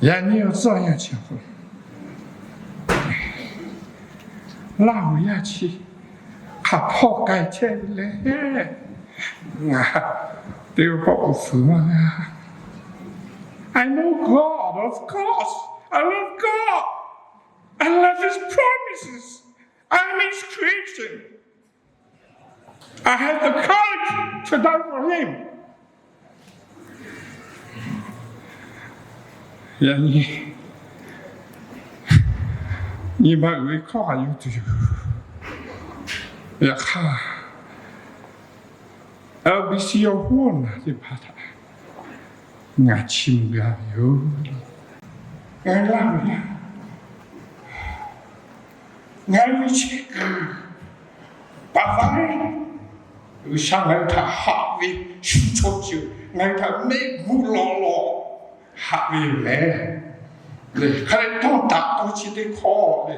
Yaꞈ nyi awˬ tcuhˇ yanˇ chi k'o, Laˇ huˍ yaˇ chi hk'aˬ hpawˇ k'ai chehˇ ve le. Ngaˬ teˇ pawˆ k'o fuiˍ maˇ g'a. I know God, of course. I love God. I love His promises. I'm His creation. I have the courage to die for Him. Yaꞈ nyi, nyi ma uiˍ ve hkawˇ hk'aˬ yuˬ tuˬ yoˬ. Yaꞈ hk'aˇ, L B C awˬ hoˉ naˬ teˇ hpaˍ htaꞈ ngaˬ chiˇ mvuh g'a ve yoˬ. Ngaˬ hui Laˇ huˍ yaˇ, ngaˬ hui ve chehˇ kuiˬ, pa faˉ, G'uiˬsha ngaˬ hui htaꞈ haꞈ ve shu chaw ceuˬ ngaˬ hui htaꞈ mehˆ g'uˇ lawꞈ lawꞈ haꞈ ve yoˬ lehˬ, hk'a leh tawˇ taꞈ tawˇ chi teˇ hkawˇ le.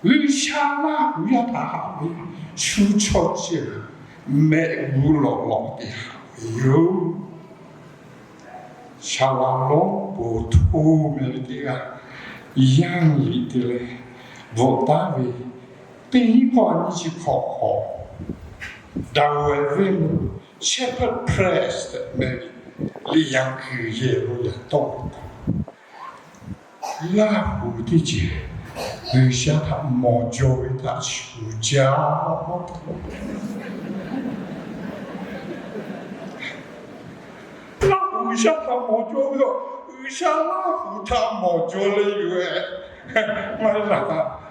G'uiˬsha Laˇ huˍ yaˇ htaꞈ haꞈ ve shu chaw ceuˬ mehˆ g'uˇ lawꞈ lawꞈ te haꞈ ve yoˬ. Saˍlaꞈ lonˉ poˬ hto meh ve teˇ g'aˇ, yaˇ liꞈ te leh bvuhꞈ taˉ ve, teˇ hinˉ hkawˇ nyiˇ chi hkawꞈ hk'awꞈ, Daˍwehˍ venˇ Shepherd Press tehꞈ meh ve, liꞈ yaꞈ kuiˬ yehˬ lo yaꞈ tawˆ ve k'o, Laˇ huˍ teˇ ceuˬ G'uiˬsha htaꞈ mawˬ jaw ve htaꞈ shuˍ jaˇ. Laˇ huˍ G'uiˬsha htaꞈ mawˬ jaw ve, G'uiˬsha Laˇ huˍ htaꞈ mawˬ jaw leh yoˬ-e. Maˇ heˆ laˇ.